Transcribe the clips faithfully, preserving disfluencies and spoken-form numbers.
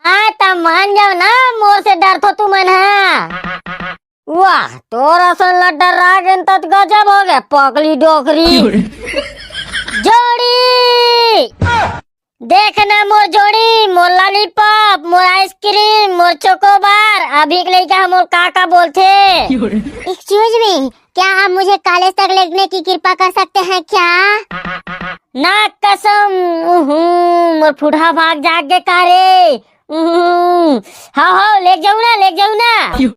हाँ, त मान जाओ ना, मोर से डरथो तुमन हा। वाह, तोर असन ला डर्रा गेन त गजब हो गे, पकली डोकरी। जोड़ी, देख ना मोर जोड़ी, मोर लॉलीपॉप, मोर आइसक्रीम, मोर चोकोबार। अभी के लइका ह मोर का का बोलथे। एक्सक्यूज मी, क्या आप मुझे कॉलेज तक लेने की कृपा कर सकते हैं क्या? ना कसम, उहूं, मोर फुटहा भाग जाग गे का रे। उहूं, हाव, हाव, लेग जाहूं ना, लेग जाहूं ना।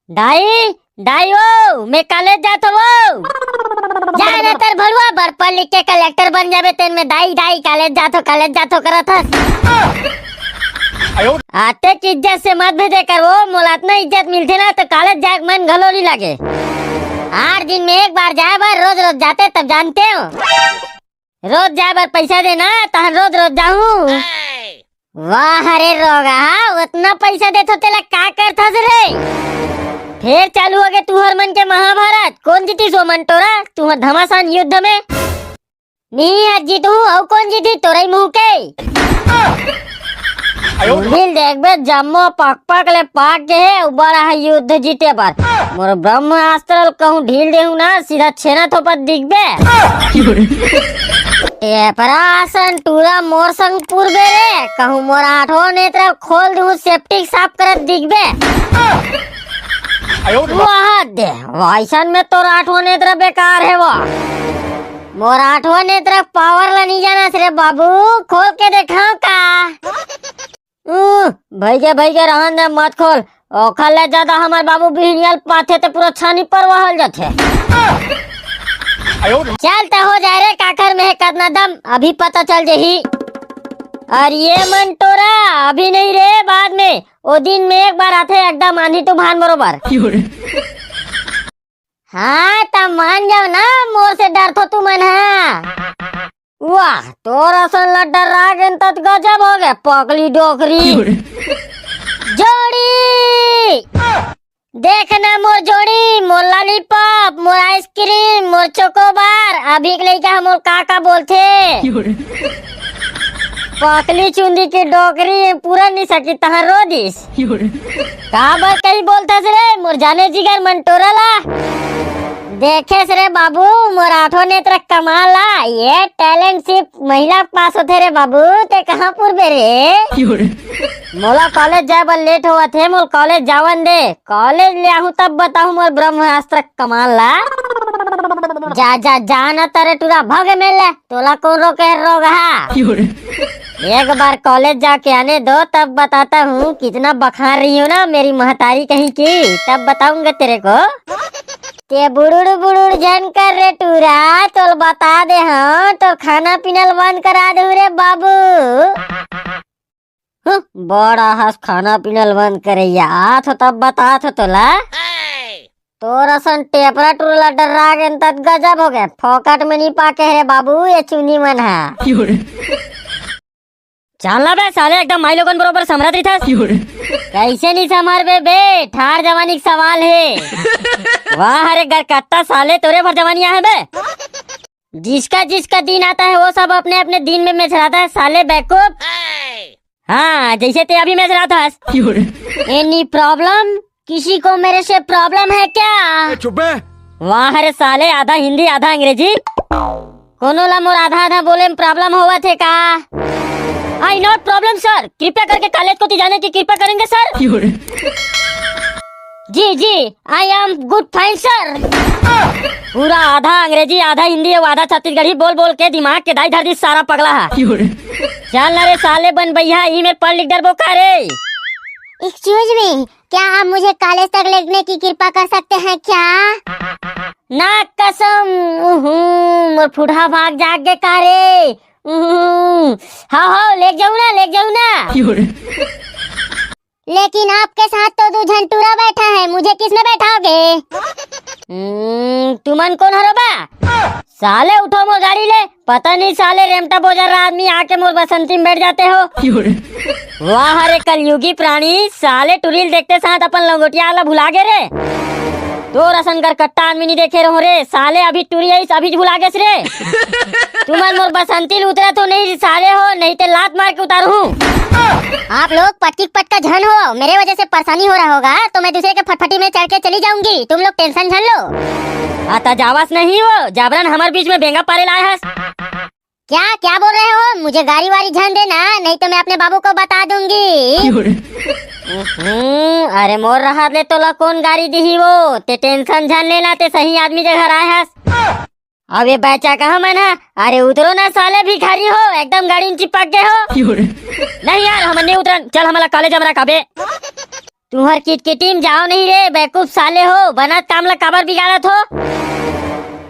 दाई, दाई ओ, मैं कॉलेज जात हवं। जा ना तर भड़ुआ, बर पढ़ लिख के कलेक्टर बन जाबे, तेन में दाई, दाई, कॉलेज जात हो, कॉलेज जात हो करत हस। आते की इज्जत से मत भेजे कर वो, मोला अतना इज्जत मिलथे ना तो कॉलेज जाए के मन घलो नहीं लागे। आठ दिन में एक बार जाए बर, रोज रोज जाते तब जानते हो। रोज जाए बर पैसा देना, तहन रोज रोज जाहूं। वाह रे रोगहा, ओतना पैसा देथो तेला का करथस रे? फेर चालू होगे तुहर मन के महाभारत। कोन जीतिस ओ मन टोरा, तुहर धमासान युद्ध में? नी आज जीतहूं, अउ कोन जीती तोरई मुंह के? दिल देखबे जम्मो पक पक ले पाक गे हे, उबा रहा युद्ध जीते बर। मोर ब्रह्मास्त्र ल कहूं ढील देहूं ना, सीधा छेना थोपत दिखबे। टेपरा असन टूरा मोर संग पुरबे रे, कहूं मोर आठो नेत्र खोल दूं, सेप्टिक साफ करत दिखबे। वाह दे, वैसन में तोर आठो नेत्र बेकार हे वो। मोर आठो नेत्र पावर ला नहीं जानस रे बाबू, खोल के देखाओ का? उह, भइगे, भइगे, रहन दे, मत खोल। ओखर ले ज्यादा हमर बाबू बिहनिया ल पाथे ते पूरा छानी परवाहल जाथे। चल त हो जाए रे, काकर में हे कतना दम, अभी पता चल जही। अरे ये मन टोरा, अभी नहीं रे, बाद में, ओ दिन में एक बार आथे, एकदम आंधी तूफान बरोबर। हाँ, त मान जाओ ना, मोर से डरथो तुमन हा। वाह, तोर असन ला डर्रा गेन त गजब हो गे, पकली डोकरी। जोड़ी, देख ना मोर जोड़ी, मोर लॉलीपॉप, मोर आइसक्रीम, मोर चोकोबार। अभी के लइका ह मोर का का बोलथे। पकली चुंदी के डोकरी, पूरा नहीं सकी तहां रो दिस। काबर कहीं बोलथस रे, मोर जाने जिगर मन टोरा ला। देखेस रे बाबू, मोर आठो नेत्र कमाल ला, ये टैलेंट सिर्फ महिला के पास होथे रे बाबू, ते कहाँ पुरबे रे? मोला कॉलेज जाए बर लेट होवत हे, मोला कॉलेज जावन दे, कॉलेज ले आहूं तब बताहूं मोर ब्रह्मास्त्र कमाल ला। जा, जा, जा ना तरे टूरा, भगे मेले, तोला कौन रोके हे रोगहा? एक बार कॉलेज जाके आने दो, तब बताता हूँ कितना बखान रही हूँ ना मेरी महतारी कहीं की, तब बताऊंगा तेरे को। ते बुड़ुड़ बुड़ुड़ झन कर रे टूरा, तोल बता दे हाँ, तोर खाना पीना ल बंद करा दे रे बाबू। हं, बड़ा हस खाना पीना ल बंद करे, आत हो तब बतात हो तोला। तोर असन टेपरा टूरा ला डर्रा गेन तत गजब हो गे, फोकट में नी पाके रे बाबू ये चुनी मन हा। चाल ना बे साले, एकदम माई लोगन बरोबर समरत रहिथस। कैसे नहीं समरबे बे, ठार जवानी के सवाल हे। वाह रे गरकट्टा साले, तोरे भर जवानी आहे बे। जिसका जिसका दिन आता है वो सब अपने अपने दिन में मेछराता है साले बेवकूफ। हाँ, जैसे ते अभी मेछराथस। Any problem? किसी को मेरे से प्रॉब्लम है क्या? चुप बे। वाह रे साले, आधा हिंदी आधा अंग्रेजी। कोनो ला मोर आधा आधा बोले में प्रॉब्लम होवत हे का? I not problem sir, कृपया करके कॉलेज कोती जाने की कृपा करेंगे सर। जी जी, I am good fine sir। पूरा आधा अंग्रेजी आधा हिंदी अउ आधा छत्तीसगढ़ी बोल बोल के दिमाग के दाई धर दिस सारा पगला हा। चल ना रे साले बन बइहा, ई मेर पढ़ लिख डरबो का रे? एक्सक्यूज मी, क्या आप मुझे कॉलेज तक लेने की कृपा कर सकते हैं क्या? ना कसम, उहूं, मोर फुटहा भाग जाग गे का रे? उहूं, हाव हाव, लेग जाहूं ना, लेग जाहूं ना। लेकिन आपके साथ तो दो झन टूरा बैठा है, मुझे किस में बैठाओगे? हम्म, तुमन कोन हरो बा? साले उठो मोर गाड़ी ले, पता नहीं साले रेमटा बोजर आदमी आके मोर बसंती में बैठ जाते हो। वाह रे कलयुगी प्राणी, साले टुरी ल देखते साथ अपन लंगोटिया ला भुला गे रे। तोर असन गरकट्टा आदमी नहीं देखे रहो रे साले, अभी टूरी आइस, अभी भुला गेस रे। तुमन मोर बसंती ल उतरत हो नहीं साले हो, नहीं ते लात मार के उतारू हूँ। आप लोग पटकी पटका झन हो, मेरे वजह से परेशानी हो रहा होगा तो मैं दूसरे के फटफटी में चढ़ के चली जाऊंगी, तुम लोग टेंशन झन लो। आता जावस नहीं हो, जाबरन हमर बीच में बेंगा पारे लाए हस। क्या क्या बोल रहे हो? मुझे गारी वारी झन देना, नहीं तो मैं अपने बाबू को बता दूंगी। हम्म, अरे मोर रहत ले तोला कौन गारी दिही वो, ते टेंशन झन लेना, ते सही आदमी के घर आए हस। अब ये बच्चा कहाँ मन है? अरे उतरो ना साले भिखारी हो, एकदम गाड़ी में चिपक गए हो। नहीं यार, हम नहीं उतरन, चल हमला कॉलेज हमला काबे। तुहर किटकिटी में जाओ नहीं रे बेवकूफ साले हो, बनत काम ला काबर बिगाड़त हो?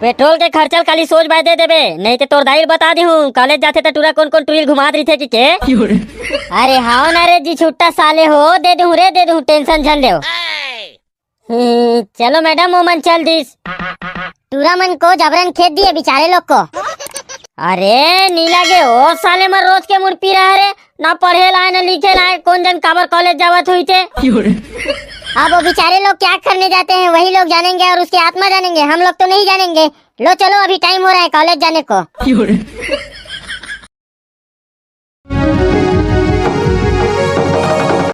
पेट्रोल के खर्चा ल काली सोच बाय दे देबे, नहीं ते तोर दाई ल बता दिहूं, कॉलेज जाथे त टूरा कौन कौन टूरी ल घुमात रहिथे कि के। अरे हाव ना रे जी छुट्टा साले हो, दे दूं रे, दे दूं, टेंशन झन लेव। हम्म, चलो मैडम, वो मन चल दिस। टूरा मन को जबरन खेद दिए बेचारे लोग को। अरे नी लागे ओ साले मन रोज के मुड़ पी रहा रे, ना पढ़े लाए ना लिखे लाए, कौन जन काबर कॉलेज जावत हुई थे। अब वो बेचारे लोग क्या करने जाते हैं वही लोग जानेंगे और उसकी आत्मा जानेंगे, हम लोग तो नहीं जानेंगे। लो चलो अभी टाइम हो रहा है कॉलेज जाने को।